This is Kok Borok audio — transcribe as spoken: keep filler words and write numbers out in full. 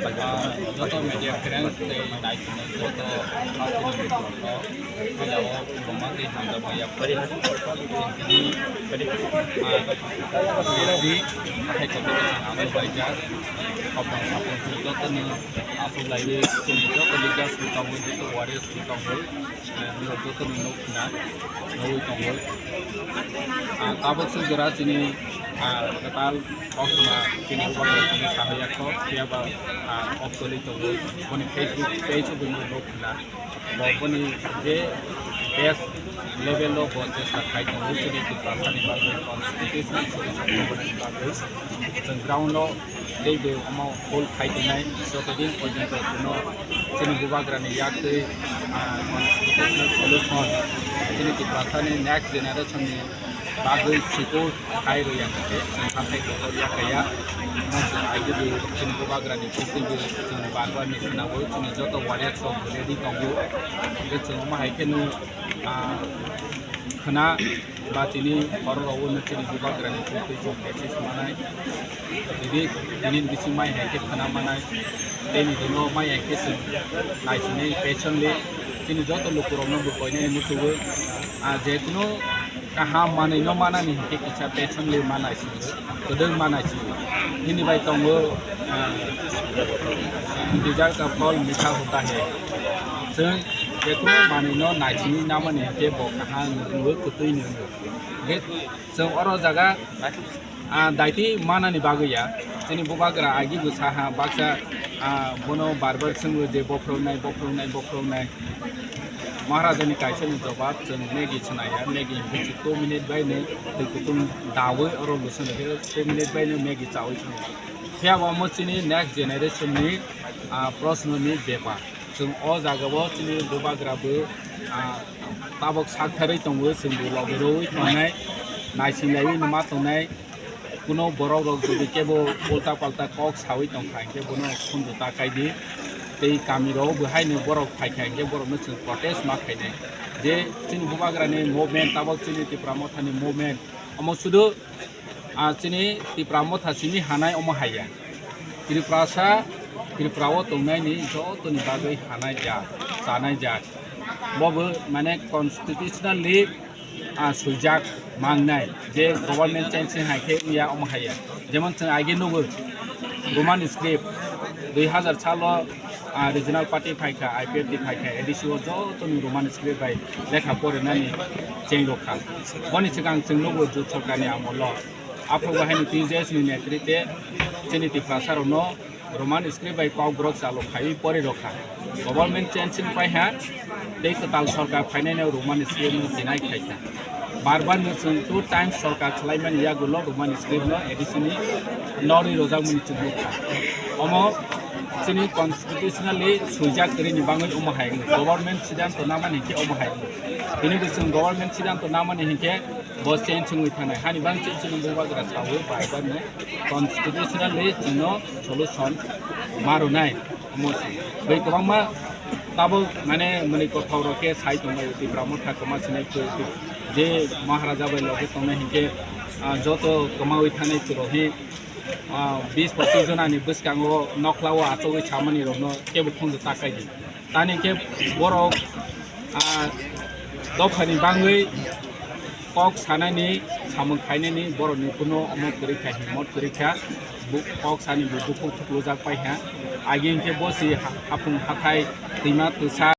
Ah, joto media friends tei naikolnai joto hasteni rokno puila o khulumma tei hamjakma yapharwi. Tini, ah, F B hathai kotor o chwng abo baijak. Khopang sapang chwng jotoni aswk laiwi chini joto leaders rok tongo, joto warriors rok tongo. Norok jotono nuk khna nugwi tongo. Ah, tabuk swk jora chini, ah, kwtal koktwma chini kokno chini sawi ya kho, phiya ba, ah, kok choli tongo. Boni Facebook page o bo nuk khna. Bo boni je best level o bo chesta khai tongo chini Tiprasani bagwi constitutional solution ni bagwi. Chwng ground o tei bo omo hold khai tongnai, jotodin porjonto chwngno chini bubagrani yaktwi, ah, constitutional solution chini Tiprasani next generation ni bagwi secure khai rwya hwnkhe chwng hathai kotor yakaya. Omo chwng aigwi chini bubagrani bukti bo chwng bar bar ni khwnao, chini joto warriors rok bo ready tongo. Hwnkhe chwng omo hai kheno, ah, khwna ba tini borok rok no chini bubagrani bukti chwng message manai. Tini, tini bising mai hai khe khwna manai. Tini dino mai hai khe chwng naisinai patiently chini joto lukurokno bo koinani muchungo. Ah, je kunu kaham manwi no manani hinkhe kisa patiently manai sini. Kwdwng manai sini. Hini bai tongo, ah, "Intezar ka phal mitha hota hai." Chwng je kunu manwi no naisini namani hinkhe bo kaham nwngo, kwtwi nwngo. Hwnkhe chwng oro jaga, ah, daiti manani bagwi ya. Chini bubagra agi bo saha baksa, ah, bono bar bar swngo je bophrongnai, bophrongnai, bophrongnai. Maharajani kaisani jobab chwng Maggi chwnaya, Maggi hwnkhe two minute bai no twi kutung dawi oro lwsano khe two minute bai no Maggi chawi thango. Phiya bo omo chini next generation ni, ah, proshno ni bepar. Chwng o jaga o chini bubagra bo, ah, tabok sak tharwi tongo, chwng bo logi rwi tongnai, naising laiwi ma tongnai. Kuno borok rok jodi kebo ulta palta kok sawi tongkha hinkhe bono khunju ta kaidi. Tei kami rok bo haino borok phaikha hinkhe borokno chwng protest ma khainai. Je chini bubagrani movement, tabok chini Tipra Mothani movement, omo sudu, ah, chini Tipra Motha simi hanai omo haiya. Tiprasa, Tripura o tongnaini jotoni bagwi hanai jak, chanai jak. Bobo mane constitutionally, ah, swijak mangnai je government change se hai khe wngya omo haiya. Jemon chwng age nugo Roman script dui hazar salo, ah, regional party phaikha, I P F T phaikha, A D C o jotoni Roman script bai lekha porinani cheng rokha. Boni swkang chwng nugo jut sorkarni amolo. Aphuru bo haino T J S ni netrite chini Tiprasa rokno Roman script bai kok borok chalo khaiwi pori rokha. Government change wng pai ha, tei kwtal sorkar phainai no Roman script no deny khai kha. Bar bar no chwng two times sorkar khwlaimani yagulo Roman script no A D C ni norwi rojakmani chwng nukha. Omo chini constitutionally swijak kwrwini bangwi omo hai wngwi. Government sidanto namani hinkhe omo hai wngwi. Tini bo chwng government sidanto namani hinkhe bo change wngwi thanai. Hani bang chini bubagra sawi bai bai no constitutionally chwngno solution ma rwnai. Omo se bai kwbangma tabuk mane mwnwi kothok rok khe sai tongbai Tipra Motha kwma sinai khe je Maharaja bai loge tongnai hinkhe, ah, joto kwmawi thanai chwrok hi, ah, bis pochis jonani bwskango nokhlao achugwi samani rokno kebo khunju takai di. Tani khe borok, ah, dophani bangwi kok sanani samung khainani borokni kuno omo kwrwi kha, himot kwrwi kha, bu-, kok sani bo bukhuk thuklujak pai ha. Agi hinkhe bo si ha-, hapung hathai twima twsa